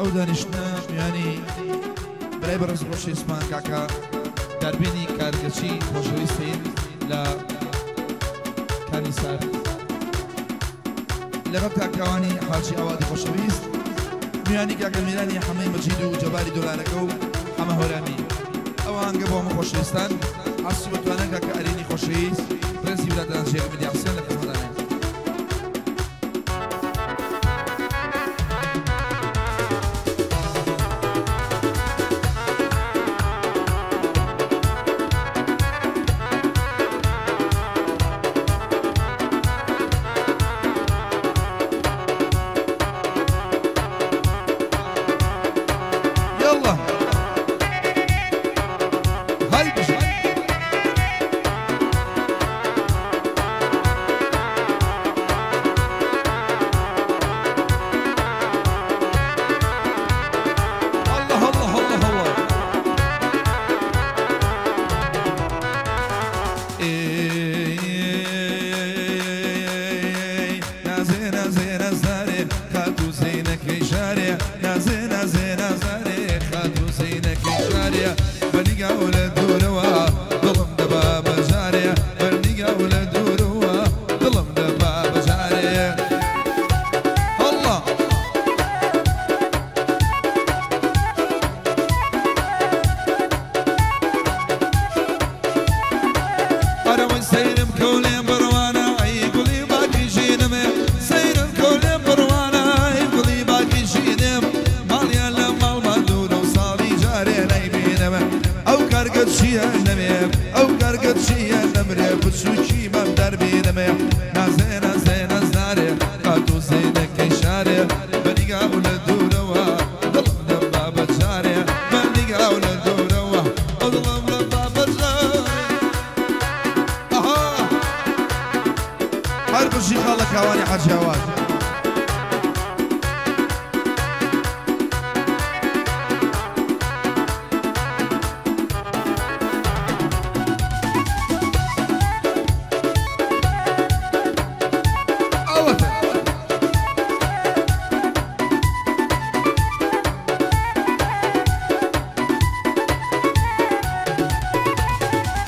ئەو دانیشتنە میانی برای بەڕێز خۆشەویستمان کاکە داربینی کارگەچی خۆشەویستین لە کانی سارد لەگەڵ کاکاوانی حاجی ئاوادی خۆشەویست میانی کاکە میرانی حەمەی مەجید و جەباری دۆلارەکە و حەمە هۆرامی. ئەو ئاهەنگە بۆ هەموو خۆشەویستان حەسی بەتوانە کاکە ئەرینی خۆشەویست ڕێزی برادەران ژێر ملی حسێن لە خزمەتدانە. يلا هاي بشي. الله الله الله الله. نازێ نازێ نازارێ خاتوو زینەکەی شارێ نازێ نازێ نازارێ خاتوو زینەکەی شارێ بەنیگاو لە دوورەوە دڵم دەبا بەجارێ بەنیگاو لە دوورەوە دڵم دەبا بەجارێ. الله ئەرەوەی سەیرم کەولێم بڕوانە ئەی گوڵی باکی ژینمێ سەیرم کەولێم بڕوانە ئەی گوڵی باکی ژینم ماڵیان لە ماڵمان دوورە و ساڵی جارێ نەیبینم ئەو کارگە چییە نەمێ ئەو کارگە چییە نەمرێ بچووکی مەم دەربینمێ نازێ نازێ نازدارێ خاتوو زینەکەی شارێ بەنیگاو لە دوورەوە دڵم دەبا بەجارێ بەنیگاو لە دوورەوە دڵم دەبا بەجارێ. ئەها هەر بژی خاڵە کاوانی حاجی ئاواد. ئەوەتە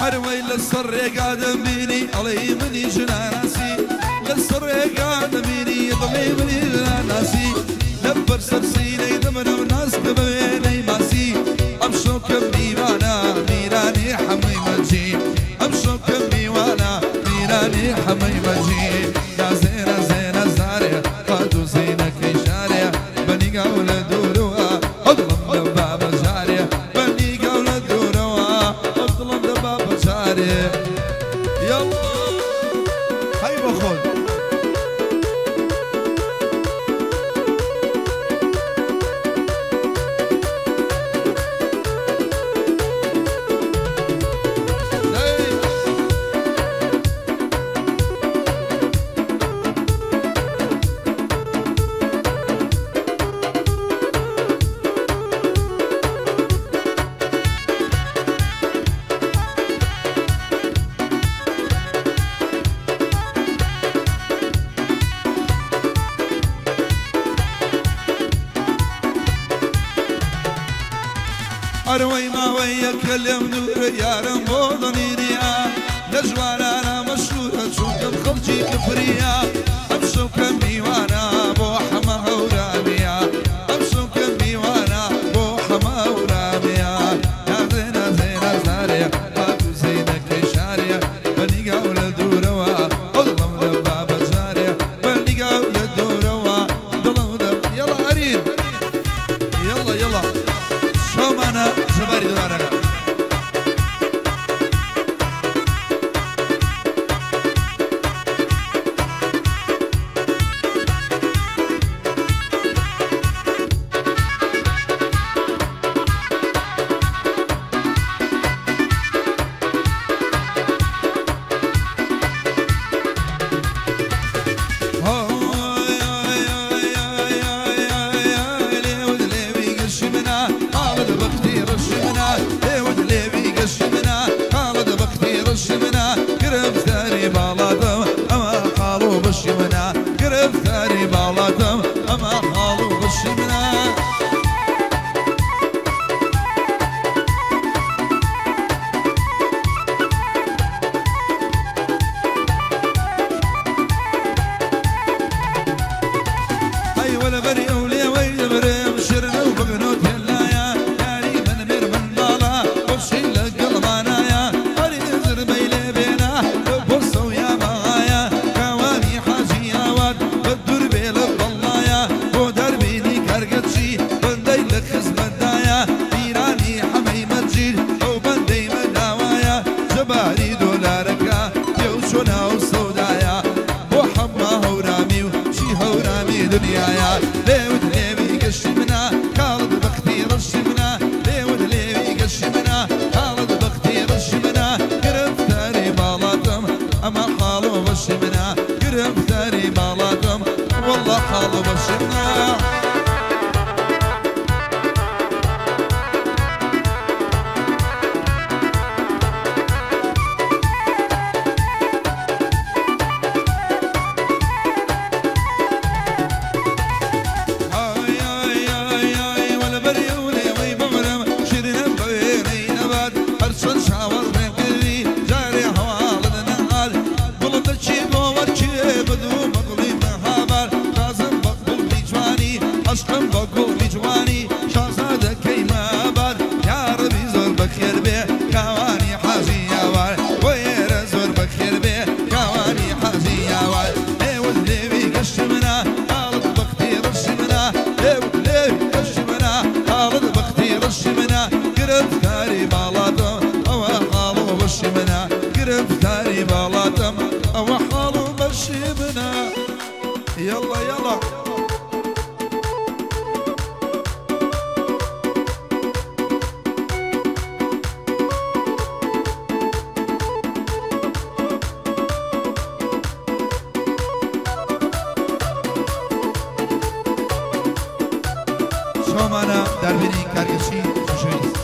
هەروەی لەسەر ڕێگا دەمبینی ئەڵێی منی ژناناسی لەسەر ڕێگا دەبینی دڵێ منی ژناناسی لەبەر سەر سینەی دەمرم ناس کە بەوێنەی ماسی ئەم شەوکە میوانە میرانی حەمەی مەجی ئەم شەوکە میوانە میرانی حەمەی مەجی نازێ نازێ نازارێ خاتوو زینەکەی شارێ بەنیگاو لە دوورەوە دڵم دەبا بەجارێ بەنیگاو لە دوورەوە دڵم دەبا بەجارێ. يلا هاي بخود. ئەرەوەی ماوەیەکە لێم دوورە یارم بۆ دڵینیە لە ژوانانە مەشهورە چونکەم خەڵکی کفریە ئەم شەوکە میوانە بۆ حەمە هەورامیە ئەم شەوکە میوانە بۆ حەمە هەورامیە نازێ نازێ نازارێ خاتوو زینەکەی شارێ بەنیگاو لە دوورەوە دڵم دەبا بەجارێ بەنیگاو لە دوورەوە دڵم دەبا. يلا ئەرین يلا يلا شەومانە جەباری دۆلارەکە. بەشی منە گرفتاری باڵاتم والله حاڵ و بەشی منە گرفتاری باڵاتم ئەوە حاڵ و بەشی منە يلا يلا شۆمانە داربینی کارگەشی خۆشەویست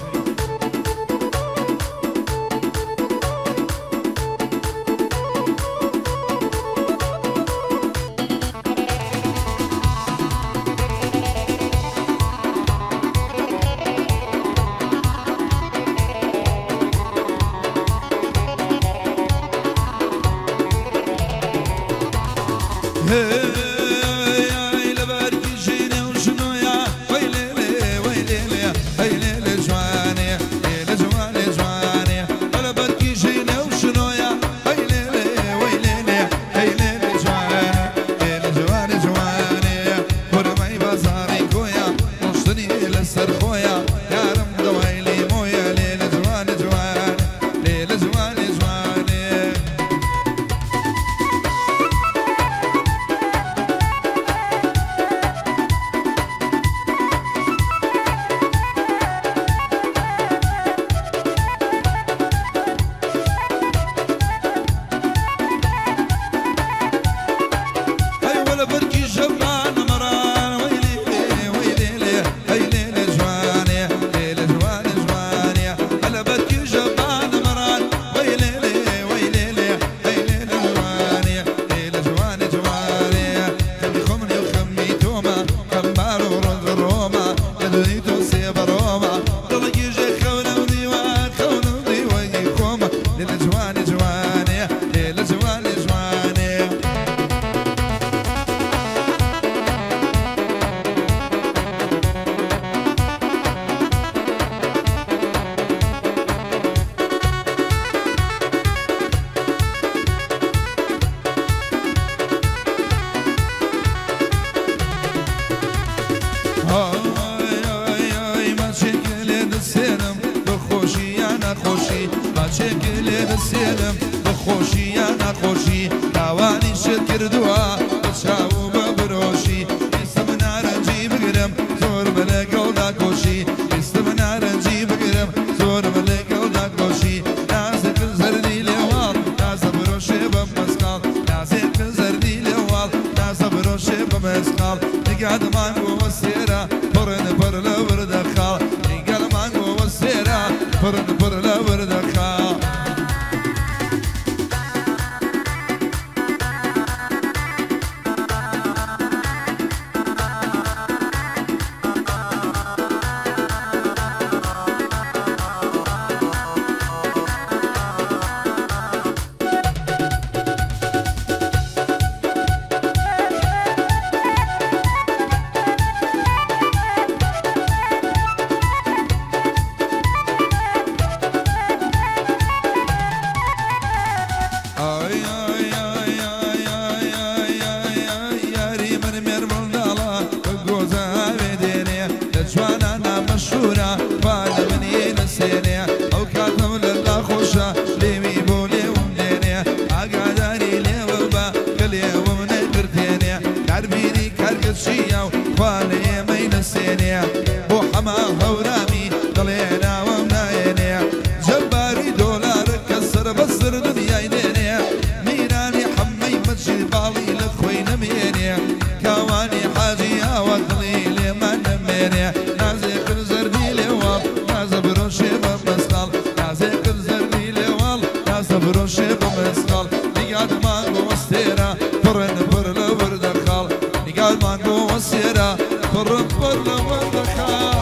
نیگاد مانگ و ئەستێرە پڕن پڕ لە وردەخاڵ نیگاد مانگ و ئەستێرە پڕن پڕ لە وردەخاڵ.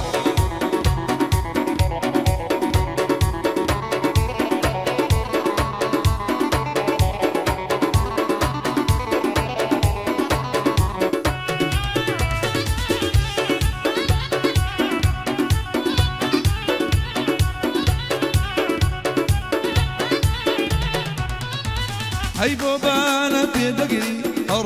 هەی بۆ بانە پێدەگری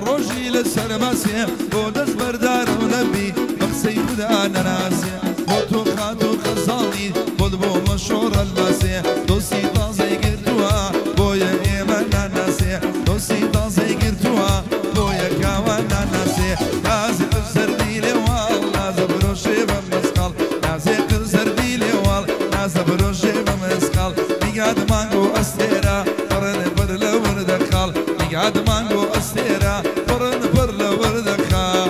ڕۆژی لەسەر باسێ بۆ دەست بەردارە و نەبی بە قسەی خودا نەناسێ بۆ تۆ خات و خەزاڵی بۆت بۆ مەشۆڕ ئەلباسێ دۆستی تازەی گرتووە بۆیە ئێمە ناناسێ دۆستی تازەی گرتووە بۆیە کاوە ناناسێ نازێ قژ زەردی لێواڵ نازە برۆشێ بە مەسقاڵ نازێ قژ زەردی لێواڵ نازە برۆشێ بە مەسقاڵ نیگاد مانگ و ئەستێرە پڕن پڕ لە وردەخاڵ نیگاد مانگ و ئەستێرە پڕن پڕ لە وردەخاڵ.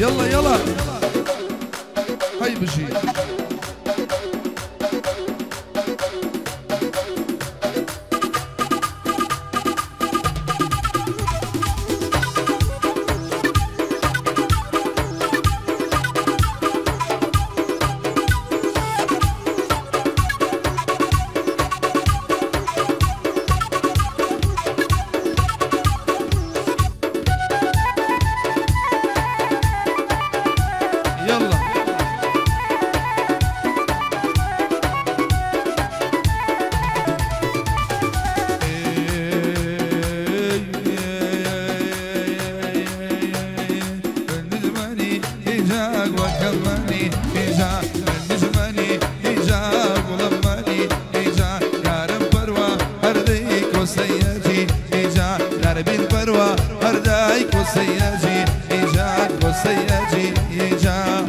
يلا يلا هەی بژی. يلا النجماني إجاك وكماني إجاك النجماني إجاك ولماني إجاك يا رب بروا هرديك وسياجي إجاك يا رب بروا هرديك وسياجي إجاك وسياجي إجاك.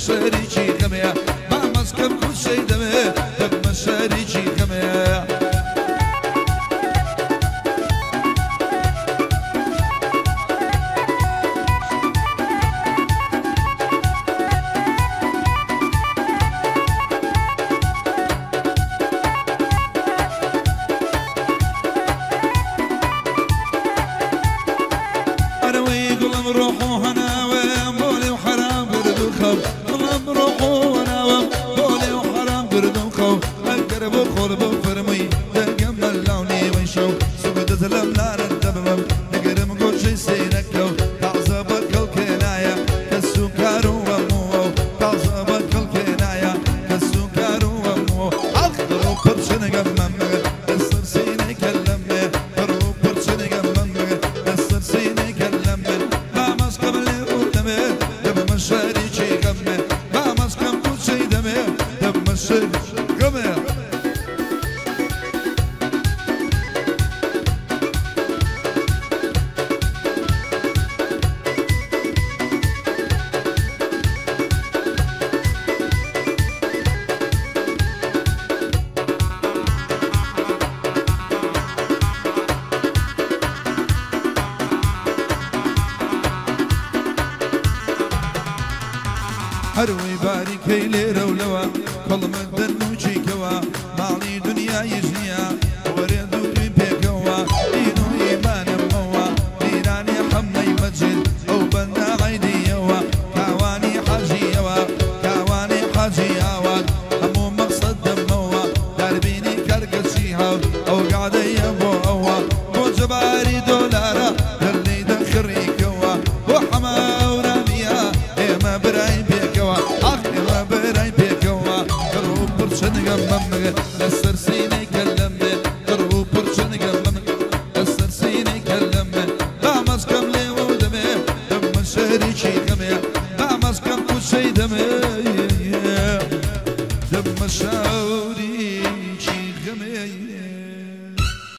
شەریکی خەمەیە با مەسکەم کوشەی دەمێ. شەریکی غەمێ. هەروەی باریکەی لێرە و لەوە کەڵمە دەرنوچیکەوە ماڵی دنیایش نییە وەرێ دووی پێکەوە دین و ئیمانمەوە میرانی حەمەی مەجید ئەو بەندە عەیدیەوە کاوانی حاجیەوە کاوانی حاجی ئاوات هەموو مەقسەد دەمەوە داربینی کەرگەچی هاو ئەو گادەیە بۆ ئەوە بۆ جەباری دۆلارە دەرلی دەخڕیکەوە بۆ حەمە ئەورامیە ئێمە برای پێکەوە ئاخ ئێمە برای پێکەوە دڕ و پڕچنگە مەمگە لەسەر سینەی کەلەمێ دڕ و پڕچنگە مەمگە لەسەر سینەی کەلەمێ بامەزکەم لێوە و دەمێ دەمە شەریکی غەمێ بامەزکەم کوچەی دەمێ دەمە شەریکی.